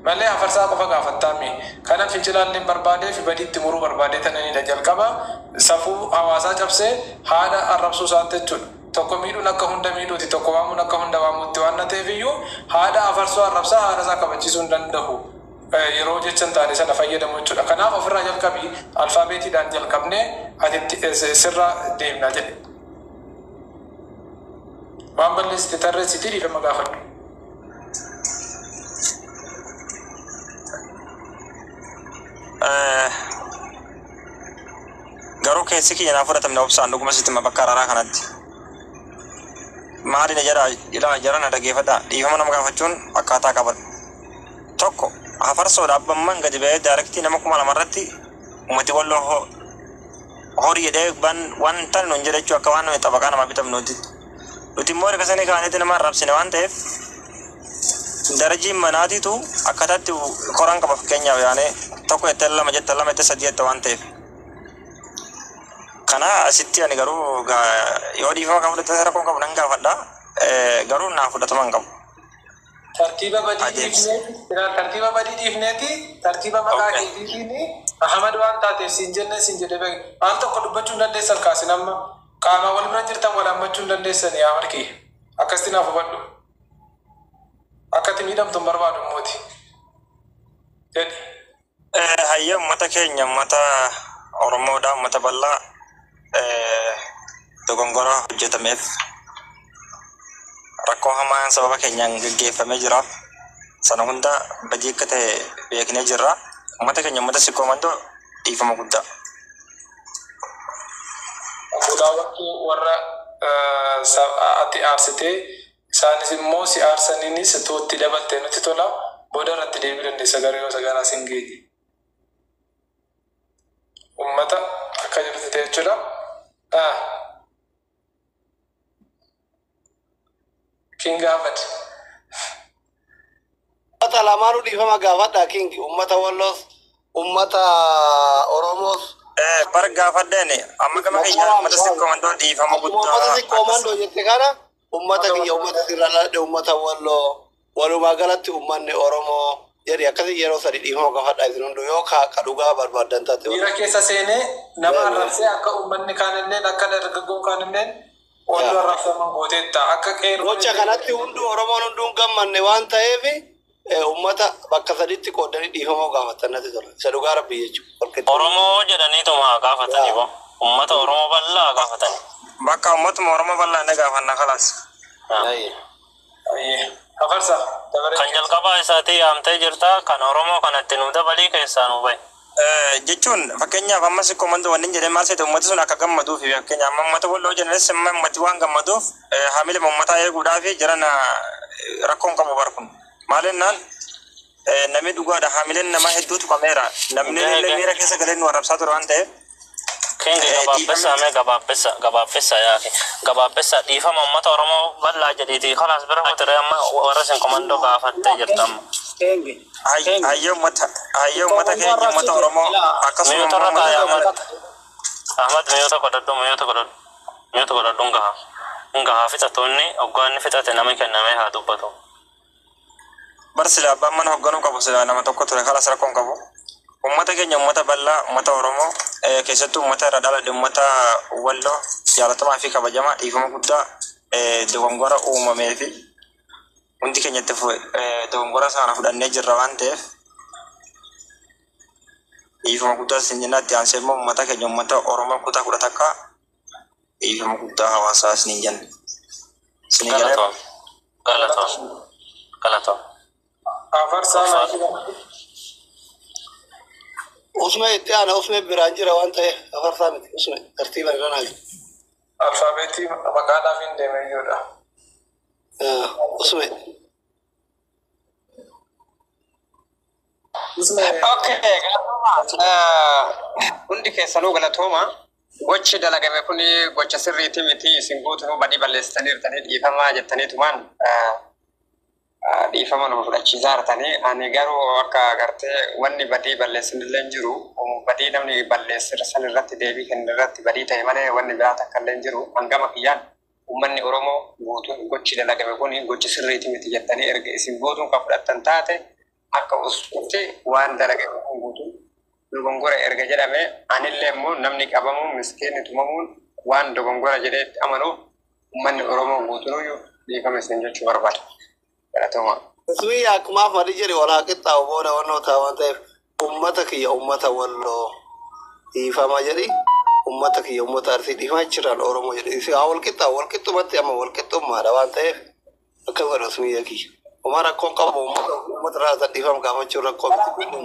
Malee hafarsaa qofa gaafattaami. Kana fincilaallee barbaadee fi badiitti muruu barbaadee tananidha jalqaba safuu hawaasaa cabsee haadha arrabsuu isaatti jechuudha. Tokko miidhuun akka hunda miidhuuti, tokko waamuun akka hunda waamuutti waan ta'eef iyyuu haadha afarsoo arrabsaa haadha isaa kabachiisuu hin danda'u. Yeroo jecha hin taane sana fayyadamu jechuudha. Kanaaf ofirraa jalqabii alfaabeetiidhaan jalqabnee ati sirra deemna jedhe. Waan balleessite tarreessitii dhiifama gaafadhu. Garuu keessi kiyya naa fudhatamne obsaan dhuguma sitti hima bakka araaraa kanatti. Maali na jedha ilaa jara na dhageeffadha dhiifama nama gaafachuun akkaataa qaba. Tokko hafarsoodha abbamman gadi ba'ee daarektii nama 2000 irratti ummati walloo horii jedhee wanta nun jedhe jechuu akka waan nuyi xabaqaa namaa bitamnuuti. Nuti immoo erga sanii kaaneeti nama arrabsine waan ta'eef darajiin manaatiitu akkaataatti koran qaba fakkeenyaaf yaanee tokko jettee lama jette lama jette sadii jette waan ta'eef. Kana asitti ani garuu yoo dhiifama kan fudhate rakkoon qabu nan gaafadha. Garuu naa fudhatama hin qabu. Tartiiba badii dhiifneeti tartiiba badii dhiifneeti tartiiba maqaa keetiitiin Ahmad waan taateef siin jenne siin jedhee beek. Al tokko dubbachuu hin dandeessan kaasin amma qaama wal bira jirtan wal hammachuu hin dandeessan yaa markii. Akkasitti naaf hubadhu. Akkatti miidhamtu hin barbaadu immooti. Jedhi. Hayya uummata keenya uummata Oromoodha uummata bal'aa dogongora hojjetameef rakkoo hamaan sababa keenyaan gaggeeffamee jira. Sana hunda badii akka ta'e beeknee jirra. Uummata keenya uummata Sikkoo Mandoo dhiifama guddaa. Obbolaawwan kee warra ati aarsitee isaanis immoo si aarsaniinis tuutti dabaltee nutti tola booda irratti deebi'uu dandeessa garuu yoo sagaraa sin geenye. Uummata akka jirtu ta'e jechuudha. King Ahmed. Uummata lamaanuu dhiifama gaafadha King. Uummata Walloos, uummata Oromoos. Bar gaafadheen amma gama keenya uummata Sikkoo Mandoo dhiifama Akkuma guddaa. uummata Sikkoo Mandoo jette kana uummata kiyya uummata sirra ladhe uummata Walloo walumaa galatti uummanni Oromoo jedhi akkasii yeroo sadi dhiifama gaafadha isin hunduu yoo ka dhugaa barbaaddan taate. Miira keessa seenee nama arrabsee akka uummanni kaanilleen akka dargaggoon kaanilleen walloo arrabsaman gooteetta akka qeerroo. Gocha kanatti hunduu Oromoon hunduu hin gammanne waan ta'eef uummata bakka saditti qoodanii dhiifama gaafattan natti tola. Isa dhugaa rabbii jechuudha. Oromoo jedhaniituma haa gaafatanii bo. Uummata Oromoo bal'aa haa gaafatanii. Bakka uummatuma Oromoo bal'aa inni gaafanna kalaas. Hafarsa dabaree. Kan jalqabaa isaatii yaamtee jirta kan Oromoo kanatti nu dabalii keessaa nu bahi. Jechuun fakkeenyaaf amma Sikkoo Mandoo wanni jedhee maal seete uummati sun akka gammaduuf fakkeenyaaf amma uummata Walloo jedhanis amma uummati waan gammaduuf haamilema uummataa eeguudhaaf jiran rakkoon qabu bar kun. Maal jennaan namni dhugaadha haamileen namaa hedduu tuqameera. Namni illee miira keessa galee nu arrabsaa ture waan ta'eef. King gabaabbessa mee gabaabbessa gabaabbessa yaake gabaabbessa dhiifama uummata Oromoo bal'aa jedhiitii kalaas bira kutiree amma warra isin komandoo gaafattee jirta amma. Hayyee uummata hayyee uummata keenya uummata Oromoo akkasuma Miyyoota irra uummata kaaya Ahmad. Ahmad miyyoota godhadhu miyyoota godhadhu miyyoota godhadhu hin gaha. Hin gahaa fixatu inni hoggaa inni fixate namni kennamee haa dubbatu. Bar sila abbaan mana hoogganuu qabu sila nama tokko ture kalas rakkoon qabu. Uummata keenya uummata bal'aa uummata Oromoo keessattuu uummata irra dhaladhe uummata Walloo jaalatamaa fi kabajamaa dhiifama guddaa dogongora uumamee fi hundi keenya itti dogongora sana fudhannee jirra waan ta'eef dhiifama guddaa isin jenna itti aansee immoo uummata keenya uummata Oromoo kutaa 11 dhiifama guddaa hawaasaa isiniin jenna. Isinii galee? Galatoom. Galatoom. Galatoom. Hafarsaa Usme itti aana usme biraan jira waan ta'eef afarsaa miti usme tartiiba irra naa jiru. Alfaabeetii maqaadhaaf hin deeme iyyuudha. Usme. Okay, galatooma. Hundi keessanuu galatooma. Gochi dalagame kun gocha sirriiti miti isin guutuu badii balleessitaniirtanii dhiifamaa jettaniitumaan dhiifama nu fudhachiisaa jirtanii. Ani garuu akka agartee wanni badii balleessinillee hin jiru. Badii namni balleesse san irratti deebii kennu irratti badii ta'e malee wanni biraa takka illee hin jiru. Hangama kiyyaan uummanni Oromoo guutuun gochi dalagame kun gochi sirriiti miti jettanii erga isin guutuun kan fudhattan taate Akka usuutti waan dalage guutuu dogongora erga jedhame, anillee immoo namni qabamuun, miskiinni tumamuun waan dogongora jedhee itti amanuuf, uummanni Oromoo guutuunuyyuu dhiifama isin jechuu barbaada. Galatoomaa. Ismi akkuma Ahmadi jedhe, walaa qixxaawu booda wannoo ta'a waan ta'eef, ummata kiyya, ummata Walloo dhiifama jedhi, ummata kiyya, ummata Arsii dhiifama achirraan Oromoo jedhi. Isi haa wal qixxaawu, wal qixxumatti amma wal qixxummaadha waan ta'eef akkas godha Usmiyya kiyya. Homaa rakkoon qabu, ummata irraa san dhiifama gaafachuun rakkoo miti.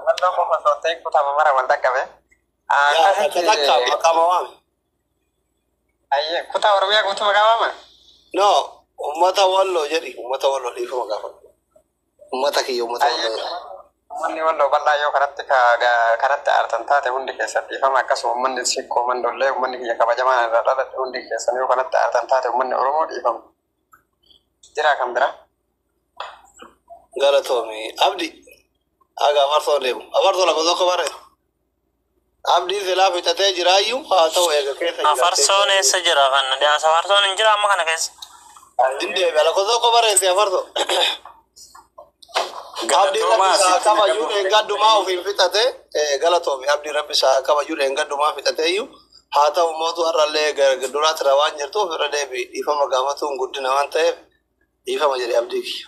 Walloo qofa osoo hin ta'in kutaama mara wal dhaqqabe. Yaa takka takka maqaama waame. Ayyee, kutaa Oromiyaa guutuu maqaa waama? No, ummata Walloo jedhi, ummata Walloo dhiifama gaafadhu. Ummata kiyya, ummata Walloo jedhi. Uummanni Walloo bal'aa yoo kanatti kanatti aartan taate, hundi keessan dhiifama. Akkasuma uummanni Sikkoo Mandollee, uummanni kiyya kabajamaan irraa dhaladhe, hundi keessan yoo kanatti aartan taate, uummanni Oromoo dhiifama. Jira kan biraa? Galatoomi. Abdi. Aga afarsoo deemu. Afarsoo lakkoofsa tokko bare. Abdiin silaa fixatee jiraayyuu, haa ta'u, eega keessa jiraatee. Afarsoon eessa jira kan dhiyaasa? Afarsoon hin jira amma kana keessa. Hin deebi'a, lakkoofsa tokko barreesse afarsoo. Abdiin Galatoomaa. rabbi isaa Asitti kabajuu naga dheengaddumaa ofiin fixate. Galatoomi Abdiin, rabbi isaa kabajuu dheengaddumaa fixateeyyuu, haa ta'u mootu har'allee duraatti irra waan jirtuuf irra deebi dhiifama gaafatuun guddina waan ta'eef dhiifama jedhe Abdii kiyya.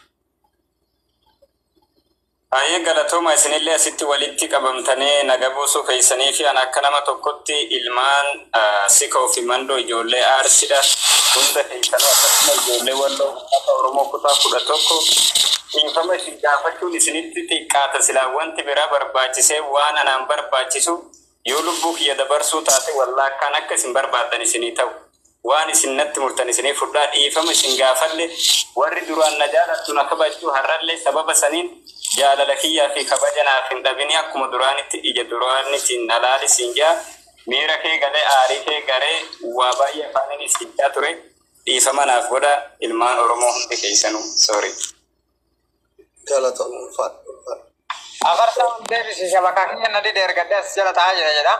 Baay'ee galatooma. Isinillee asitti walitti qabamtanii naga buusuu keessanii fi an akka nama tokkotti ilmaan Sikoo fi Mandoo, ijoollee Aarsidha hunda keessanuu, akkasuma ijoollee Walloo, uummata Oromoo kutaa 11 dhiifama isin gaafachuun isinitti xiqqaata. Silaa wanti biraa barbaachisee waan anaan barbaachisu yoo lubbuu kiyya dabarsuu taate, wallaa akkaan akka isin barbaaddan isinii ta'u, waan isin natti murtan isinii fudhaa. Dhiifama isin gaafadhe. Warri duraan na jaalattu, na kabajju, har'allee sababa saniin jaalala kiyyaa fi kabaja naaf hin dhabini. Akkuma duraanitti ija duraanitiin alaali siin jaa, miira kee galee, aarii kee garee, waa baay'ee afaaniin isin jaa ture. Dhiifama naaf godha, ilmaan Oromoo hundi keessanuu, sorry. Galatoomi, ulfaadha, ulfaadha. Afarsaa ol deebisi, shabakaa kiyya na dide, ergadde as jala taa'aa jira jedha.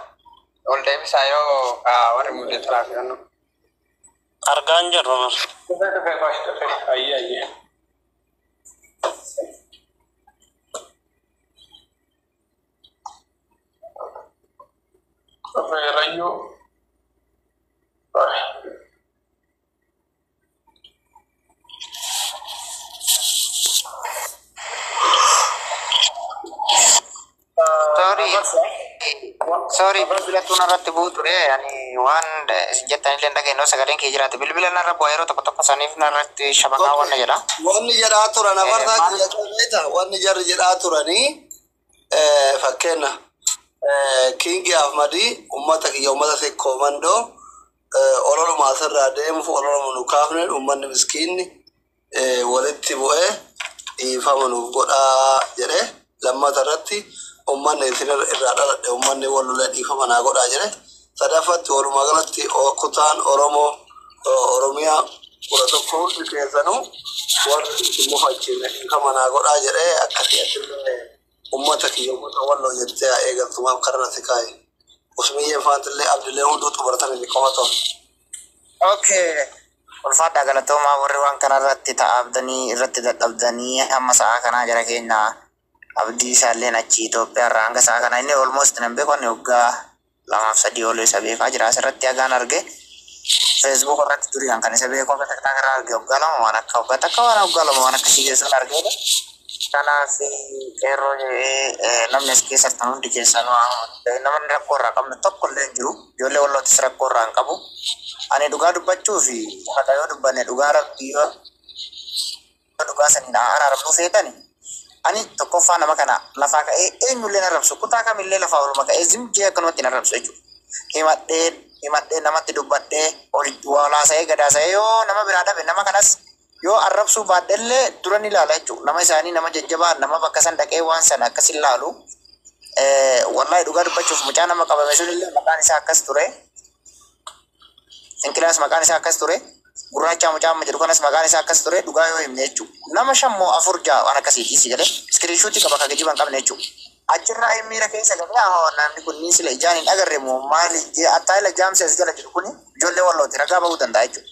Ol deebisaa yoo warri mudee xiraafii. Argaa hin jirru nur. Dhufe dhufe qosh dhufe, ayyee ayyee. Dhufe rayyuu. Sorry, sorry, bilbila tuun irratti bu'u ture. Ani waan isin jettan illee hin dhageenye. Sagaleen kee jiraate bilbila narra bu'a yeroo tokko tokko, saniif narratti shabakaa wanna jedha. Wanni jedhaa turan afarsaa Maal? kiyya beekta, wanni jarri jedhaa turanii fakkeenya Kingi Ahmadii, ummata kiyya, ummata Sikkoo Mandoo, ololuma asirraa deemuuf ololuma nu kaafne, ummanni miskiinni walitti bu'ee dhiifama nuuf godhaa jedhe. Lammata irratti ummanni isin irraa dhaladhe, ummanni Wallolee dhiifama naa godhaa jedhe. Sadaffatti walumaa galatti kutaan Oromoo Oromiyaa 11 hundi keessanuu warri isin mufachiifne dhiifama naa godhaa jedhee, akkasii atillee ummata kiyya, ummata Walloo jettee haa eegaltumaaf karana si kaa'e. Usmiyyeen faantillee Abdillee hunduu xumuratanii qofa ta'u. Okay. Ulfaadhaa, galatoomaa. Warri waan kana irratti ta'abdanii irratti dadhabdanii hamma sa'a kanaa jara keenya, Abdii isaalleen achi Itoophiyaa irraa hanga sa'a kanaa inni almost nan beeku, inni waggaa 2f 3 ol isa beekaa jira. Asirratti hagaan arge Facebook irratti duriyaan kan isa beeku akka TikTok irraa arge waggaa 2 waan akka waggaa takka waan waggaa 2 waan akkasii keessan argeedha. Kanaaf qeerroo jedhee namni as keessattan hundi keessanuu namni rakkoo irraa qabnu tokko illee hin jiru. Ijoollee Wallootis rakkoo irraa hin qabu. Ani dhugaa dubbachuu fi haqa yoo dubbanne, dhugaa rabbii yoo dhugaa saniin araaramuu feetani. Ani tokkoffaa nama kana lafaa ka'ee eenyullee hin arrabsu. Kutaa kamillee lafaa oluma ka'ee zimjee akkanumatti hin arrabsu jechuudha. Himadhee himadhee namatti dubbadhee ol walaasa'ee gadaasa'ee yoo nama biraa dhabe, nama kanas yoo arrabsuu baadhellee dura ni ilaala jechuudha. Nama isaanii, nama jajjabaa, nama bakka san dhaqee waan sana akkas ilaalu. Wallahi dhugaa dubbachuuf mucaa nama qabame sunillee maqaan isaa akkas ture. Inkilaas maqaan isaa akkas ture. Gurraacha mucaa amma jedhu kanas maqaan isaa akkas ture, dhugaa yoo himne jechuudha. Nama shan moo afur ja'a waan akkasiiti si galee screenshot qaba kan geejjiba hin qabne jechuudha. Achirraa miira keessa galee, ahoo, namni kun ni sila ijaan hin agarre moo maali attaayila jaamsi as jala jiru kuni ijoollee Wallooti ragaa bahuu danda'a jechuudha.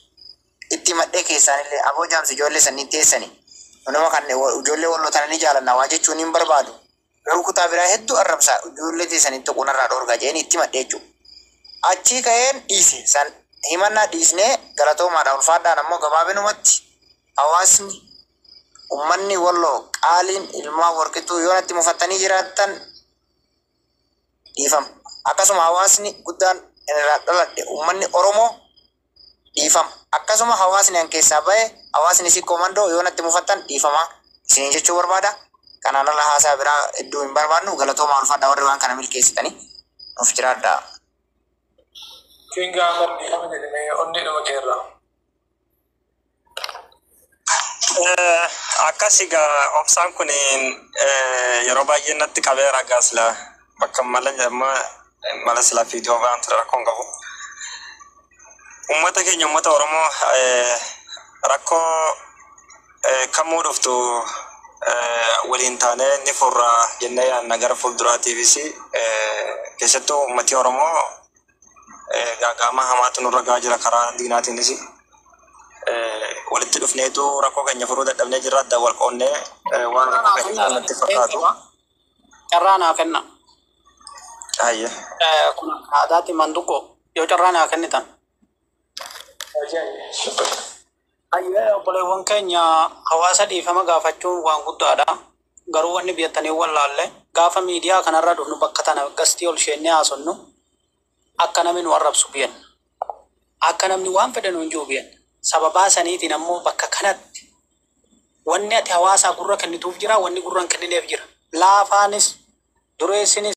Itti madhee keessaanillee aboo jaamsi ijoollee sanii teessanii. Nama kan ijoollee walloo tana ni jaalanna waa jechuun hin barbaadu. Garuu kutaa biraa hedduu arrabsaa ijoollee teessanitti tuqunarraa dhoorgaa jedheen itti madde jechuudha. Achii ka'een dhiise san himannaa dhiisnee galatoomaadha ulfaadhaan ammoo gabaabinumatti hawaasni ummanni walloo qaaliin ilmaa warqituu yoo natti mufattanii jiraattan dhiifama. Akkasuma hawaasni guddaan irraa dhaladhe ummanni Oromoo dhiifama. Akkasuma hawaasni an keessaa bahe hawaasni si komandoo yoo natti mufattan dhiifama isiniin jechuu barbaada. Kanaan ala haasaa biraa hedduu hin barbaadnu galatoomaa ulfaadhaa warri waan kana milkeessitanii nuuf jiraadhaa. King Ahmad dhiifama jedhamee onnee dhuma keerraa. Akkas egaa obsaan kun yeroo baay'ee natti qabeera gaasla bakka mala jedhama mala silaa fiidiyoo ba'an ture rakkoon qabu. Uummata keenya uummata Oromoo rakkoo kamuu dhuftu waliin taanee ni furra jennee yaadna gara fuulduraatiifis keessattuu uummati Oromoo gaaga'ama hamaatu nurra gahaa jira karaa diinaatiinis. Walitti dhufneetu rakkoo keenya furuu dadhabnee jirra adda wal qoonnee waan rakkoo keenya furuu natti fakkaatu. Carraa naa kenna. Hayyee. Kun akka aadaatti manduqoo yoo carraa naa kennitan. Hayyee obboleewwan keenya hawaasa dhiifama gaafachuun waan guddaadha. Garuu wanni biyyatanii wallaalle gaafa miidiyaa kanarra dhufnu bakka tana gastii ol sheennee haasonnu akka namni nu arrabsu biyyanna. Akka namni waan fedhe nu hin jiru biyyanna. Sababaa saniitiin ammoo bakka kanatti wanni ati hawaasaa gurra kennituuf jira wanni gurra hin kennineef jira. Laafaanis dureessinis